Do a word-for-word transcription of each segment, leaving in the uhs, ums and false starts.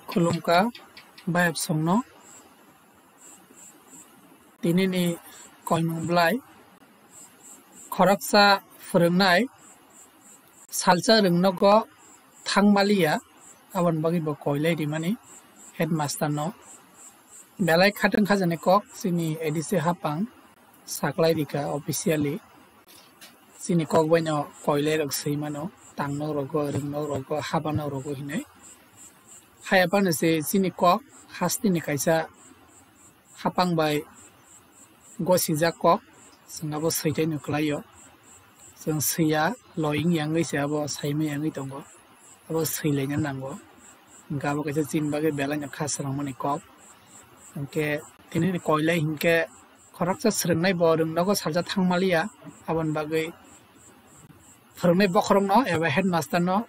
Khulumkha bayapsongno. Tinini koimung bwlai khoroksa phwrwngnai salsa rwngnogo thangmaliya, aboni bagwi bo koilai rimani headmaster no. Belai khatwng khajani kok chini A D C hapang saklai rikha officially. Chini kok baino koilai rok swi mano, tangno rogo, rwngno rogo, habano rogo hinwi. Haya phano se chini kok hasteni kaisa hapang bai gosijak kok, chwng abo switai no kwlaio. Chwng swiya, loying yangwi se abo saimai yangwi tongo. Abo swilaina nango. Hwnkhe abo kaisa chini bagwi belai no kha swnamani kok. Hwnkhe tinini koilai hinkhe khoroksa swrwngnai bo rwngnogo salsa thangmaliya, aboni bagwi phwrwngnai bokhorokno eba headmaster no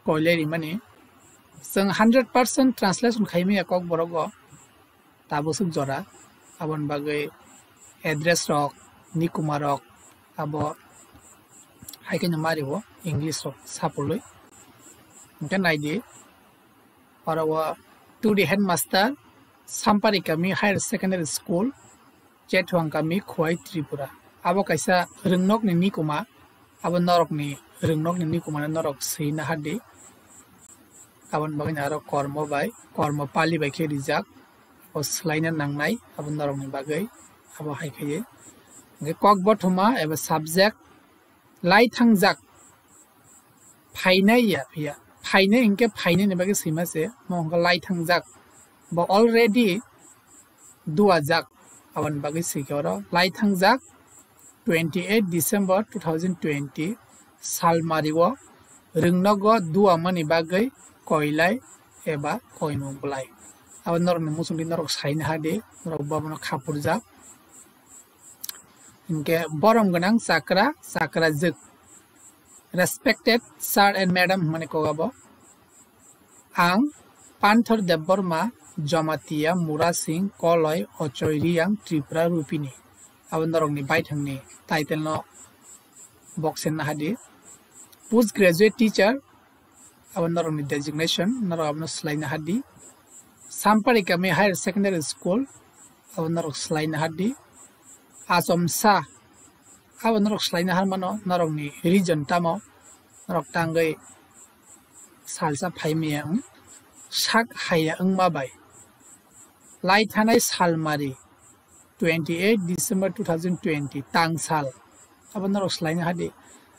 koilai rimani. Chwng hundred percent translation khaimaya kokborok o tabuk swk jora, aboni bagwi address rok, nikuma rok, abo hai kheno mario English rok sapulwi. Hwnkhe naidi, oro o to the headmaster, Sampari Kami Higher Secondary School, Chethuang Kami, Khowai, Tripura. Abo kaisa rwngnokni nikuma, abo norokni rwngnokni nikumano norok swi nahardi. Aboni bagwi aro kormo bai, kormo pali bai khe rijak, o swlaina nangnai abo norokni bagwi, abo hai khaiwi. Hwnkhe kok bothoma eba subject, lai thangjak, phainai ya phiya, phainai hinkhe phainai ni bagwi swima se, mo hwnkhe lai thangjak, bo already duajak, aboni bagwi swikhe oro lai thangjak, twenty eight December two thousand twenty salmari o rwngnogo duamani bagwi koilai eba koimung bwlai. Abo norokni muchungdi norok saina hadi, norok bobono khapurjak. Hinkhe borom gwnang chakra, chakrajwk. Respected sir and madam hwnmani kok abo. Ang Panthor Debbarma, Jamatia, Murasing, Koloi, Ochoi, Riyang, Tripura, Rupini. Abo norokni baithangni title no box senna hadi. Postgraduate teacher, abo norokni designation, norok abono swlaina hadi. Sampari Kami Higher Secondary School, abo norok swlaina hadi. Achomsa, abo norok swlaina har mano, norokni region tamo, norok tangwi salsa phaimaya wng, sak haya wngma bai. Lai thanai salmari, twenty eight December two thousand twenty, tangsal. Abo norok swlaina hadi.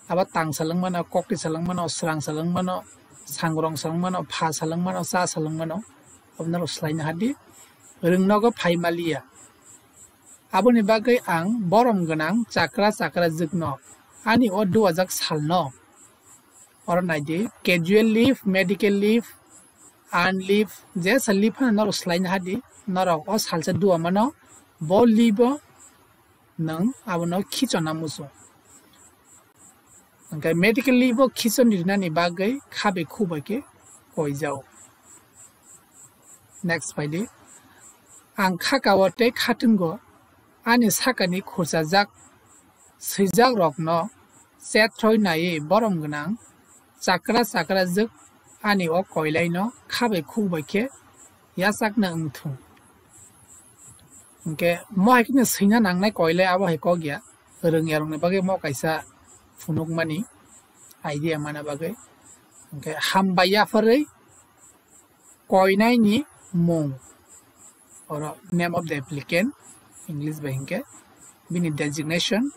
Abo tangsal wng mano, kokti sal wng mano, srang sal wng mano, sangrong sal wng mano, pha sal wng mano, cha sal wng mano. Abo norok swlaina hadi. Rwngnogo phaimaliya. Aboni bagwi ang borom gwnang chakra chakrajwkno ani o duajak salno, oro naidi, casual leave, medical leave, earned leave, jesa leave phano norok swlaina hadi, norok o salsa dua mano, bo leave o nwng abono khichonna muchung. Hwnkhe medical leave o khichon rinani bagwi khabai khubai khe koijao. Next phaidi. Ang khakao tei khatungo ani sakani khurchajak swijak rokno chethroi naiwi borom gwnang chakra chakrajwk ani o koilaino khabai khukbai khe yachakna wngthung. Hwnkhe mo hai kheno swina nangnai koilai abo hai kok ya, rwngya rokni bagwi mo kaisa phunukmani idea mana bagwi. Hwnkhe hambai yapharwi koinaini mung, oro name of the applicant, English bai hinkhe, bini designation,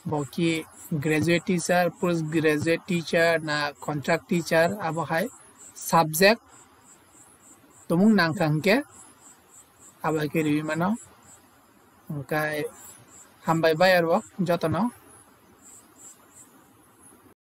bo ki graduate teacher, post graduate teacher na contract teacher, abo hai subject tumung nangkha hinkhe, abo hai khe riwi mano. Hwnkhe hambai bayar bo jotono.